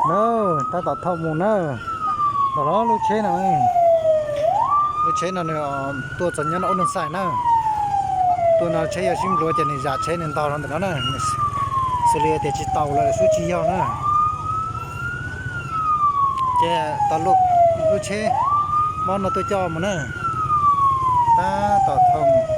Na, tab tom thauj mus na. Ntawm lub tsheb no, lub tsheb no nws tuaj txog nyob no ub no xais na. Tuaj no tsheb yog sib npluav ces nws zam tsheb nws ntog rau ntawm no na. Xws li tias tsis tau lawm xwb tsis yog na. Ces tau lub tsheb mob no tuaj coj mus na. Tab tom thauj mus.